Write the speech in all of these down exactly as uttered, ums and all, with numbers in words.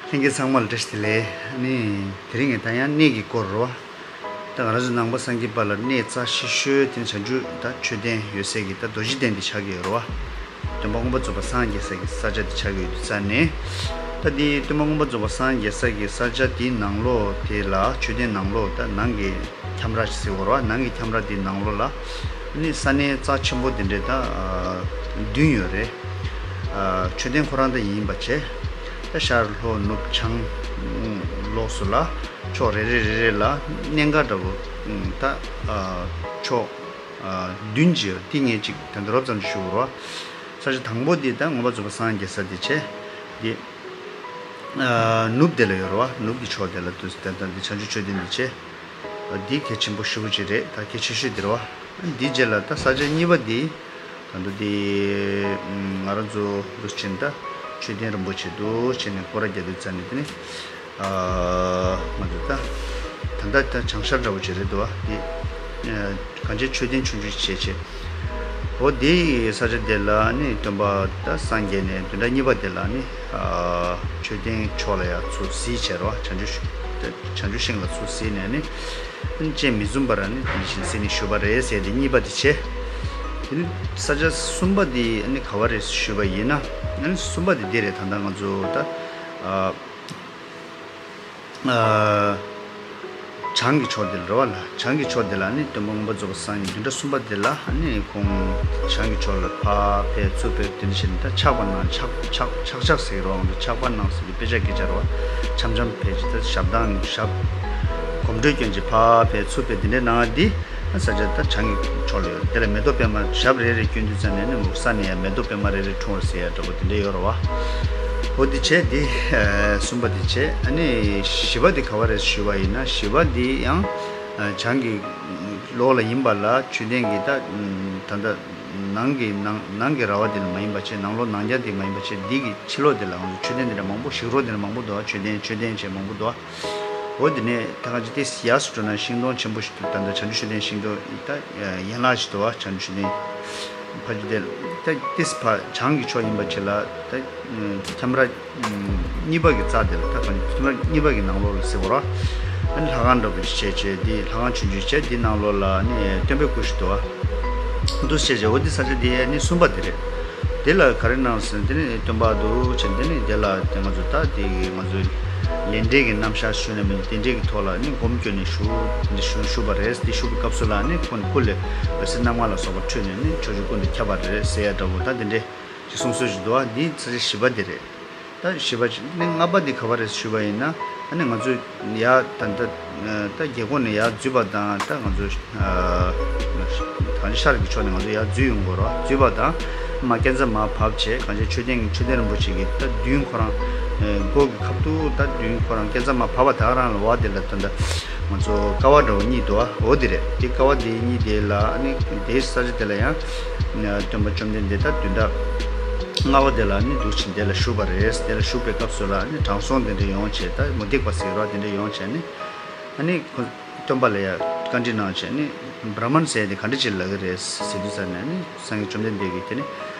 ལྷན་རྒྱས་ཚང་མ་ལ་བཀྲ་ཤིས་བདེ་ལེགས། ཨ་ནི་དེ་རིང་ངས་ད་ཡང་གནས་ཀྱི་སྐོར་རོ། ད་ང་རང་ཚོ་ནང་པ་སངས་རྒྱས་པ་ལ་གནས་རྩ་ཆེ་ཤོས་དེ་ནི་བྱང་ཆུབ་ད་མཆོད་རྟེན་ཡོད་སའི་གི་ད་རྡོ་རྗེ་གདན་དེ་ཆགས་ཀྱི་ཡོད་རོ། སྟོན་པ་མངོན་པར་རྫོགས་པ་སངས་རྒྱས་ས་གི་ས་ཆ་དེ་ཆགས་ཀྱི་ཡོད་དུས་ཙ་ནས། ད་དེ་སྟོན་པ་མངོན་པར་རྫོགས་པ་སངས་རྒྱས་ས་གི་ས་ཆ་དེའི་ནང་ལོགས་དེ་ལ་མཆོད་རྟེན་ནང་ལོགས་ད་ནང་གི་ཁྱམས་ར་ཟེར་བ་རོ། ནང་གི་ཁྱམས་ར་དེའི་ནང་ལོགས་ལ་ནི་ས་གནས་རྩ་ཆེན་པོ་དེ་འདྲས་ད་བདུན་ཡོད་རེད། མཆོད་རྟེན་ཁོ་རང་ད་ཡིན་པ་བྱས། ད་ཤར་ལྷོ་ནུབ་བྱང་ལོགས་སུ་ལ་ཕྱོགས་རེ་རེ་རེ་རེ་ལ་གནད་འགག་འདྲ་བོ་ད་ཕྱོགས་བདུན་ཅིག་ཡོད། དེ་ངས་ཅིག་ད་འདི་རོབ་ཙམ་ཞུ་རོ། ས་ཆ་དང་པོ་དེ་ད་མངོན་པར་རྫོགས་པ་སངས་རྒྱས་ས་དེ་བྱས། དེ་ནུབ་དེ་ལ་ཡོད་རོ། ནུབ་ཀྱི་ཕྱོགས་དེ་ལ་དུས་དེ་ད་འདི་བྱང་ཆུབ་མཆོད་རྟེན་དེ་བྱས། འདི་གལ་ཆེན་པོ་ཞེ་པོ་ཅིག་རེད། ད་གལ་ཆེ་ཤོས་འདི་རེད་བ། འདི་རྗེས་ལ་ད་ས་ཆ་གཉིས་པ་འདི་ད་ལྟ་འདི་ང་རང་ཚོ་འདུག་ཕྱིན་ད་མཆོད་རྟེན་རིན་པོ་ཆེ་འདུག་ཕྱིན་ནས་སྐོར་ར་རྒྱག་དུས་ཙ་ནས་དེ་ནི་ང་ཚོ་ད་ད་ལྟ་ད་བྱང་ཤར་འདྲ་བོ་ཅིག་རེད་འདུག་བ། འདི་གང་ཅི་མཆོད་རྟེན་ཆུང་ཆུང་ཅིག་བྱས་བྱས། འོ་དེ་ས་ཆ་དེ་ལ་ནི་སྟོན་པ་ད་སངས་རྒྱས་ནས་བདུན་ཕྲག་གཉིས་པ་དེ་ལ་ནི་མཆོད་རྟེན་ཕྱོགས་ལ་ཡ་ཚུར་གཟིགས་བྱས་རོ། བྱང་ཆུབ་བྱང་ཆུབ་ཤིང་ལ་ཚུར་གཟིགས་ནས་ནི་རྐྱེན་མི་འཛོམས་པར་ནི་དེ་བཞིན་གཟིགས་ནས་བཞུགས་པ་རེད་ཟེར་ཏེ་གཉིས་པ་དེ་བྱས། དེ་ནི་ས་ཆ་གསུམ་པ་དེ་ནི་ག་བ་རེད་ཞུས་པ་ཡིན་ན་ནི་གསུམ་པ་དེ་འདི་རེད། ད་ལྟ་ང་ཚོ་ད། བྱང་གི་ཕྱོགས་དེ་ལ་རེད་བ་ལ། བྱང་གི་ཕྱོགས་དེ་ལ་ནི་སྟོན་པ་མངོན་པར་རྫོགས་པ་སངས་རྒྱས་བདུན་ཕྲག་གསུམ་པ་དེ་ལ་ནི་ཁོང་བྱང་གི་ཕྱོགས་ལ་ཕར་ཕེབས་ཚུར་ཕེབས་དེ་འདྲ་བྱས་ནས་ད་ཕྱག་པ་གནང་། ཕྱག་ཕྱག་ཕྱག་ཕྱག་ཟེར་རོ། ཨང་དུ་ཕྱག་པ་གནང་ཟེར་ཏེ་དཔེ་ཆ་སྐད་ཆ་རེད་བ། འཆམ་འཆམ་ཕེབས་ཀྱི་ད་ཞབས་བཏང་ཞབས་གོམ་བགྲོད་སྐྱོན་གྱི་ཕར་ཕེབས་ཚུར་ཕེབས་དེ་འདྲའི་གནང་བ་འདི། ས་ཆ་ད་བྱང་གི་ཕྱོགས་ལ་ཡོད། དེ་ལ་མེ་ཏོག་པད་མ་ཞབས་རེ་རེ་བསྐྱོན་དུས་ཙམ་ནས་ནི་ངོ་ས་ནས་ཡང་མེ་ཏོག་པད་མ་རེ་རེ་འཁྲུངས་པར་ཟེར་ཡ་འདྲ་པོ་དེ་འདྲ་ཡོད་རེད་བ། འོ་དེ་བྱས་དེ་གསུམ་པ་དེ་བྱས། ཨ་ནི་བཞི་པ་དེ་ག་བ་རེད་ཞུས་པ་ཡིན་ན། བཞི་པ་དེ་ཡང་བྱང་གི་ལོགས་ལ་ཡིན་པ་ལ་མཆོད་རྟེན་གྱི་ད་ད་ལྟ་ནང་གི་ནང་ནང་གི་ར་བ་དེ་ལ་མ་ཡིན་པ་བྱས། ནང་ལོགས་ནང་རྐྱང་དེ་མ་ཡིན་པ་བྱས། འདི་གི་ཕྱི་ལོགས་དེ་ལ་ང་ཚོ་མཆོད་རྟེན་དེ་འདྲ་མང་པོ་ཞིག་རོ། དེ་འདྲ་མང་པོ་འདུག་མཆོད་རྟེན་མཆོད་རྟེན་བྱས་མང་པོ་འདུག་འོ་དེ་ནས་ད་ག་ཅིག་དེ་ཡར་སུ་འགྲོ་ན་ཤིང་སྡོང་ཆེན་པོ་ཞིག་འདུག་ད་ལྟ་བྱང་ཆུབ་མཆོད་རྟེན་ཤིང་སྡོང་ད་ཡན་ལག་ཞིག་འདུག་བ། བྱང་ཆུབ་མཆོད་རྟེན་ཕ་ཆུ་དེ་ད་ཏིས་ཕ་བྱང་གི་ཕྱོགས་ཡིན་པ་ཆེ་ལ་ད་ཁྱམས་ར་གཉིས་པ་གི་རྩ་དེ་ལ་ད་ཁྱམས་ར་གཉིས་པ་གི་ནང་ལོགས་ལ་ཟེར་བ་ར། ཨ་ནི་ལྷ་ཁང་འདྲ་པོ་ཞིག་བྱས་བྱས་འདི་ལྷ་ཁང་ཆུང་ཆུང་བྱས་འདི་ནང་ལོགས་ལ་ནི་སྟོན་པའི་སྐུ་ཞིག་འདུག་བ། འདུག་བྱས་བྱས་འོ་འདི་ས་ཆ་འདི་ནི་གསུམ་པ་དེ་རེད། དེ་ལ་ག་རེ་གནང་ཟེར་ན་དེ་ནི་སྟོན་པ་འདུག་བྱས་དེ་ནི་དེ་ལ་དེ་ང་ཚོ་ད་དེ་ང་ཚོ་ལས་འབྲས་ཀྱི་རྣམ་གཞག་ཞུས་ན་མིན་དེ་འདྲས་ཀྱི་ཐོག་ལ་ནི་སྒོམ་སྐྱོན་ནས་ཞུ་འདི་ཞུ་ཞུ་བ་རེད། དེ་ཞུ་བའི་སྐབས་སུ་ལ་ནི་ཁོང་ནི་སྐུ་ལས་འོད་ཟེར་སྣ་ལྔ་ལ་སོགས་པ་འཕྲོས་ནས་ནི་ཕྱོགས་བཅུ་ཀུན་ཏུ་ཁྱབ་པ་རེད་ཟེར་ཡ་འདྲ་བོ་ད་དེ་འདྲས་ཀྱི་གསུང་སྲོལ་ཞིག་འདུག་བ། འདི་ཚ་ཞིབ་པ་དེ་རེད། ད་ཞིབ་པ་ཅིག་ནི་ལྔ་པ་འདི་ག་བ་རེད་ཞུས་པ་ཡིན་ན། ཨ་ནི་ང་ཚོས་ཡར་ད་ད་ད་རྒྱལ་སྒོ་ནས་ཡར་འཛུལ་བ་དང་། ད་ང་ཚོ་གང་ཅི་ཤར་གྱི་ཕྱོགས་ནས་ང་ཚོ་ཡར་འཛུལ་ཡོང་དགོས་རོགས། འཛུལ་བ་དང་མར་སྐས་འཛེག་མར་བབས་བྱས། གང་ཅི་མཆོད་རྟེན་མཆོད་རྟེན་རིན་པོ་ཆེ་གི་ད་མདུན་ཁོ་རང་སྒོ་གི་ཁ་ཐུག་ད་མདུན་ཁོ་རང་སྐས་འཛེག་མར་བབས་པ་དག་རང་ལ་བ་དེ་ལ་ད་ད་ང་ཚོ་ཀ་བ་འདྲ་བོ་གཉིས་འདུག་བ། འོ་དེ་རེད། དེ་ཀ་བ་དེ་གཉིས་དེ་ལ་ཨ་ནི་དེའི་ས་ཆ་དེ་ལ་ཡང་སྟོན་པ་བཅོམ་ལྡན་འདས་ད་བདུན་ཕྲག་ལྔ་པ་དེ་ལ་ནི་འདུག་ཕྱིན་དེ་ལ་བཞུགས་པ་རེད། དེ་ལ་བཞུགས་པའི་སྐབས་སུ་ལ་ནི་དྲང་སྲོང་དེ་འདྲ་ཡོང་བྱས། ད་མུ་སྟེགས་པ་ཟེར་རོགས་དེ་འདྲ་ཡོང་བྱས་ནི་ཨ་ནི་ཁོ་སྟོན་པ་ལ་ཡ་བཀའ་འདྲི་གནང་བྱས་ནི་བྲ་མན་ཟེར་དེ་ག་འདྲ་ཅིག་ལབ་ཀྱི་རེད་ཟེར་དུས་ཙ་ནས་ནི་སངས་རྒྱས་བཅོམ་ལྡན་འདས་ཀྱིས་དེ་ནི་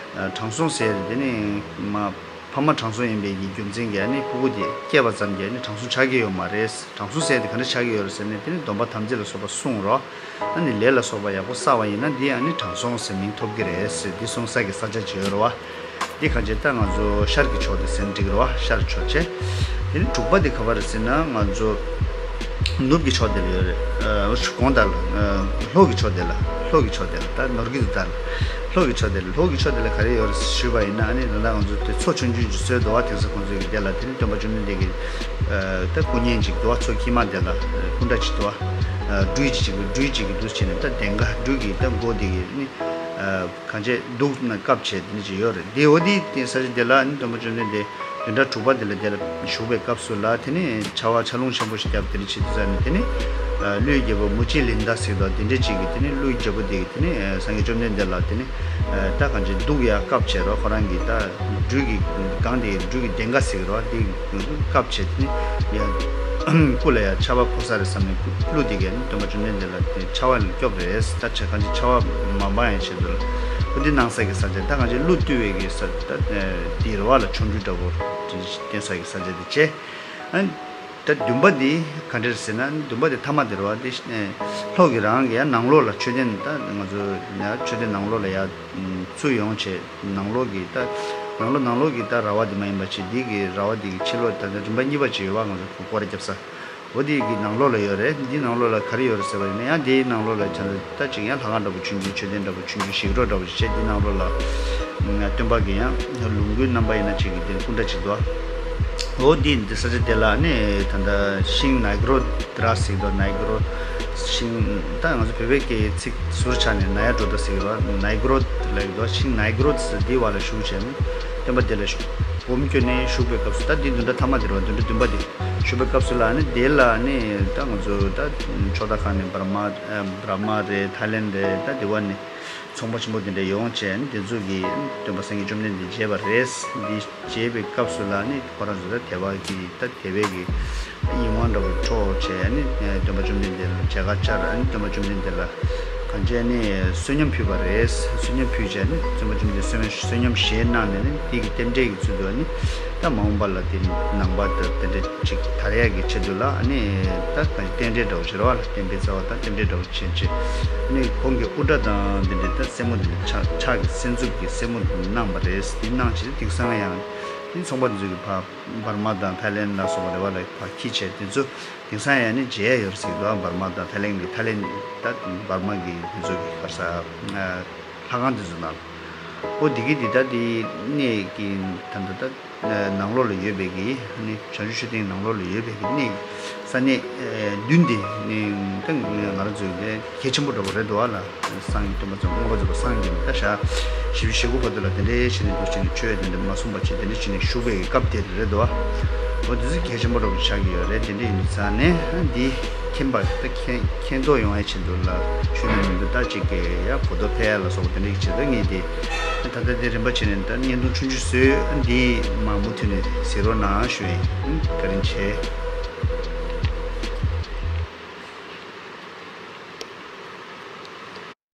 དྲང་སྲོང་ཟེར་དེ་ནི་མ་ཕ་མ་དྲང་སྲོང་ཡིན་པའི་གི་རྒྱུ་མཚན་གྱིས་ནི་ཕྲུ་གུ་དེ་སྐྱེས་པ་ཙམ་གྱིས་ནི་དྲང་སྲོང་ཆགས་ཀྱི་ཡོད་མ་རེད། དྲང་སྲོང་ཟེར་དེ་ག་འདྲ་ཆགས་ཀྱི་ཡོད་རེད་ཟེར་ནས་དེ་ནི་སྡོམ་པ་དམ་ཚིག་ལ་སོགས་པ་བསྲུང་རོགས། ཨ་ནི་ལས་ལ་སོགས་པ་ཡག་པོ་བསགས་པ་ཡིན་ན་འདི་ཨ་ནི་དྲང་སྲོང་ཟེར་མིང་ཐོབ་ཀྱི་རེད་ཟེར། འདི་གསུང་ས་གི་ས་ཆ་ཅིག་ཡོད་རེད་བ། འདི་གང་ཅི་ད་ང་ཚོ་ཤར་གྱི་ཕྱོགས་དེ་ཟེར་ན་འགྲིག་རེད་བ། ཤར་ཕྱོགས་བྱས། དེ་ནི་དྲུག་པ་དེ་ག་པར་རེད་ཟེར་ན་ང་ཚོ་ནུབ་ཀྱི་ཕྱོགས་དེ་ལ་ཡོད་རེད། ཨ་གོང་དག་ལ་ལྷོ་གི་ཕྱོགས་དེ་ལ། ལྷོ་གི་ཕྱོགས་དེ་ལ་ད་ནོར་གྱི་འདུག་ད་ལྷོ་གི་ཕྱོགས་དེ་ལ། ལྷོ་གི་ཕྱོགས་དེ་ལ་ག་རེ་ཡོད་རེད་ཞུས་པ་ཡིན་ན་ཨ་ནི་ད་ལྟ་ང་ཚོ་དེ་མཚོ་ཆུང་ཆུང་ཅིག་བཟོས་འདུག་བ། དེང་སང་ཁོང་ཚོས་ཀྱི་དེ་ལ་དེ་ནི་སྟོན་པ་བཅོམ་ལྡན་འདས་ཀྱི་ད་སྐུ་བརྙན་ཅིག་འདུག་བ། མཚོ་ཁྱི་མ་དེ་ལ་སྐུ་འདྲ་ཅིག་འདུག་བ། སྦྲུལ་གཅིག་གི་སྦྲུལ་གཅིག་གི་འདུག་བྱས་ནས་ད་གདེངས་ཀ་སྦྲུལ་གྱི་ད་མགོ་དེ་གི་ནི་གང་བྱས་འདུག་ན་སྐབས་བྱས་དེ་འདྲ་ཅིག་ཡོད་རེད། དེ་འོ་དེ་དེ་ས་ཆ་དེ་ལ་ནི་སྟོན་པ་བཅོམ་ལྡན་འདས་བདུན་ཕྲག་དྲུག་པ་དེ་ལ་དེ་ལ་བཞུགས་པའི་སྐབས་སུ་ལ་དེ་ནི་ཆར་པ་ཆར་རླུང་ཆེན་པོ་ཞིག་བརྒྱབ། དེ་འདྲ་བྱེད་དུས་ཙ་ནས་དེ་ནི་ཀླུའི་རྒྱལ་པོ་མུ་ཅི་ལིན་ད་ཟེར་དང་དེ་འདྲ་ཅིག་གིས་དེ་ནི་ཀླུའི་རྒྱལ་པོ་དེ་གིས་དེ་ནི་སངས་རྒྱས་བཅོམ་ལྡན་འདས་ལ་དེ་ནི་ད་གང་བྱས་འདུག་ཡ་སྐབས་བྱས་རོགས། ཁོ་རང་གི་ད་སྦྲུལ་གྱི་སྒང་དེ་སྦྲུལ་གྱི་གདེངས་ཀ་ཟེར་གི་རོགས། དེ་སྐབས་བྱས་དེ་ནི་ཡ་སྐུ་ལ་ཡ་ཆར་པ་ཕོག་ས་རེད་བསམ་ནས་ཀླུ་དེ་གས་ནི་སྟོན་པ་བཅོམ་ལྡན་འདས་ལ་དེ་ཆར་པ་ལ་སྐྱོབ་རེད། ད་ཆ་གང་ཅི་ཆར་པ་མ་འབབ་ཡང་ཆེད་དུ་ ཨོ་འདི་གནང་ས་གི་ས་ཆ་ད་གང་ཅི་ཀླུ་བཏུལ་བའི་གི་ས་ཆ་ད་དེ་རེད་བ་ལ། ཆོ་འཕྲུལ་འདྲ་བོ་དེ་བསྟན་ས་གི་ས་ཆ་དེ་བྱས། ཨ་ད་བདུན་པ་འདི་ག་འདྲ་རེད་ཟེར་ན། བདུན་པ་འདི་ཐ་མ་དེ་རེད་བ། དེ་ལྷོ་གི་རང་གི་ཡང་ནང་ལོགས་ལ་མཆོད་རྟེན། ད་ང་ཚོ་ཡང་མཆོད་རྟེན་ནང་ལོགས་ལ་ཡར་ཚུར་ཡོང་བྱས། ནང་ལོགས་ཀྱི་ད་ནང་ལོགས་ནང་ལོགས་ཀྱི་ད་ར་བ་དེ་མ་ཡིན་པ་བྱས། འདི་གི་ར་བ་འདི་གི་ཕྱི་ལོགས་ད་ལྟ་རིམ་པ་གཉིས་པ་ཅིག་ཡོད་བ། ང་ཚོ་སྐོར་ར་བརྒྱབ་ས། འོ་དེ་གི་ནང་ལོགས་ལ་ཡོད་རེད། འདི་ནང་ལོགས་ལ་ག་རེ་ཡོད་རེད་ཟེར་བ་ཡིན་ན། ཡང་དེའི་ནང་ལོགས་ལ་ཆ་ད་ཅིག་ཡང་ལྷ་ཁང་འདྲ་པོ་ཆུང་ཆུང་མཆོད་རྟེན་འདྲ་པོ་ཆུང་ཆུང་ཞིག་རོ་འདྲ་པོ་ཞིག་བྱས། འདི་ནང་ལོགས་ལ་སྟོན་པ་གི་ཡང་ལོངས་སྐུའི་རྣམ་པ་ཡིན་ན་ཅིག་གི་དེ་སྐུ་འདྲ་ཅིག་འདུག་ཨོ་འདི་འདི་ས་ཆ་དེ་ལ་ནི་ད་ལྟ་ཤིང་ནའི་གོ་རོ་ཏི་ར་ཟེར་གི་འདུག་ནའི་གོ་རོ་ཤིང་། ད་ང་ཚོ་བོད་པའི་སྐད་ཚིག་ཟུར་ཆག་ནས་ན་ཡ་འགྲོ་ད་ཟེར་གི་རེད་བ། ནའི་གོ་རོ་ལབ་ཀྱི་འདུག་ཤིང་ནའི་གོ་རོ་ཏི་འདི་བ་ལ་བཞུགས་བྱས་ནས་སྟོན་པ་དེ་ལ་སྒོམ་སྐྱོན་ནས་བཞུགས་པའི་སྐབས་སུ། ད་འདི་བདུན་ཕྲག་ཐ་མ་དེ་རེད་བ། བདུན་ཕྲག་བདུན་པ་དེ་བཞུགས་པའི་སྐབས་སུ་ལ་ནི་དེ་ལ་ནི་ད་ང་ཚོ་ད་ཕྱོགས་མཐའ་ཁག་ནས་འབར་མ་འབར་མ་རེད། ཐའི་ལེན་རེད། ད་དེ་བ་ནས་ཚོང་པ་ཆེན་པོ་དེ་འདྲ་ཡོང་བྱས་ནས་དེ་ཚོ་གིས་སྟོན་པ་སངས་རྒྱས་བཅོམ་ལྡན་འདས་མཇལ་བ་རེད། འདི་མཇལ་བའི་སྐབས་སུ་ལ་ནི་ཁོ་རང་ཚོ་ད་དད་པ་གི་ད་དད་པའི་གི་ཡིད་དབང་འདྲ་བོ་འཕྲོག་བྱས་ནས་སྟོན་པ་བཅོམ་ལྡན་འདས་ལ་མཇལ་ཁ་བཅར། ནི་སྟོན་པ་བཅོམ་ལྡན་འདས་ལ་གང་བྱས་ནས་བསོད་སྙོམས་ཕུལ་བ་རེད། བསོད་སྙོམས་ཕུལ་བྱས་ནས་སྟོན་པ་བཅོམ་ལྡན་འདས་བསོད་སྙོམས་བསོད་སྙོམས་བཞེས་གནང་ནས་ནི་དེ་གི་རྟེན་འབྲེལ་གྱི་ཚུལ་དུ་ནི་ད་མ་འོངས་པ་ལ་དེ་ནང་པ་དང་རྟེན་འབྲེལ་ཅིག་དར་ཡག་གི་ཆེད་དུ་ལ་ནི་ད་གང་རྟེན་འབྲེལ་འདྲ་བོ་བྱེད་རོགས་ལ། རྟེན་འབྲེལ་རྩ་བ་དང་རྟེན་འབྲེལ་འདྲ་བོ་བྱེད་ཅེས་ནི་ཁོང་གི་དབུ་སྐྲ་དང་དེ་འདྲའི་ད་སེན་མོ་དེ་འདྲ་ཕྱག་ཕྱག་གི་སེན་མཛུབ་ཀྱི་སེན་མོ་དེ་གནང་བ་རེད། དེ་གནང་བྱས་དེང་སང་ཡང་ནི་ཚོང་པ་དེ་ཚོ་གི་ཕར་འབར་མ་དང་ཐའི་ལེན་ལ་སོགས་པ་རེད་བ་ལ་ཕར་འཁྱིད་བྱས། དེ་ཚོ་དེང་སང་ཡང་ནི་མཇལ་ཡ་ཡོད་རེད་ཟེར་གི་འདུག་འབར་མ་དང་ཐའི་ལེན་གི་ཐའི་ལེན་ད་འབར་མ་གི་དེ་ཚོ་གི་ག་རེ་ཟེར་ལྷ་ཁང་དེ་ཚོ་ནང་ལ། ཨོ་དེ་གི་དེ་ད་དེ་གནས་ཀྱི་ད་ད་ད་ནང་ལོགས་ལ་ཡོད་པའི་གི་ནི་བྱང་ཆུབ་མཆོད་རྟེན་ནང་ལོགས་ལ་ཡོད་པའི་གི་གནས་ས་གནས་བདུན་དེ་ནི་ད་ང་རང་ཚོའི་གི་གལ་ཆེན་པོ་འདྲ་བོ་རེད་འདུག་ཨ་ལ། སངས་རྒྱས་སྟོན་པ་ཚོ་མངོན་པ་རྫོགས་པ་སངས་རྒྱས་ནས་ད་ཞག་བཞི་བཅུ་ཞེ་དགུ་བར་དུ་ལ་དེ་འདྲའི་བྱས་ནས་འདུག་བྱས་ནས་ཆོས་དེ་འདྲ་མ་གསུངས་པ་བྱས། དེ་འདྲ་བྱས་ནས་བཞུགས་པའི་སྐབས་དེ་རེད་འདུག་ཨ། འོ་དེ་ཚོ་གལ་ཆེན་པོ་འདྲ་བོ་ཆགས་ཀྱི་ཡོད་རེད། དེ་འདྲ་ཡིན་དུས་ཙང་ནས་འདི་མཁྱེན་པ་ད་མཁྱེན་མཁྱེན་རྟོགས་ཡོང་ཡ་ཆེད་དུ་ལ་ཞུ་ན་མི་འདུག་ད་ཅིག་གི་ཡ་གོ་རྟོགས་འཕེལ་ཡ་ལ་སོགས་པ་དེ་འདྲ་ཡི་ཆེད་དུ་ངས་དེ་ད་ལྟ་དེ་རིམ་པ་བྱས་ནས་ད་བརྙན་ཐུང་ཆུང་ཆུང་བཟོས། འདི་མ་མུ་མཐུད་ནས་གཟིགས་རོགས་གནང་ཞུ་ཡིན། བཀའ་དྲིན་ཆེ།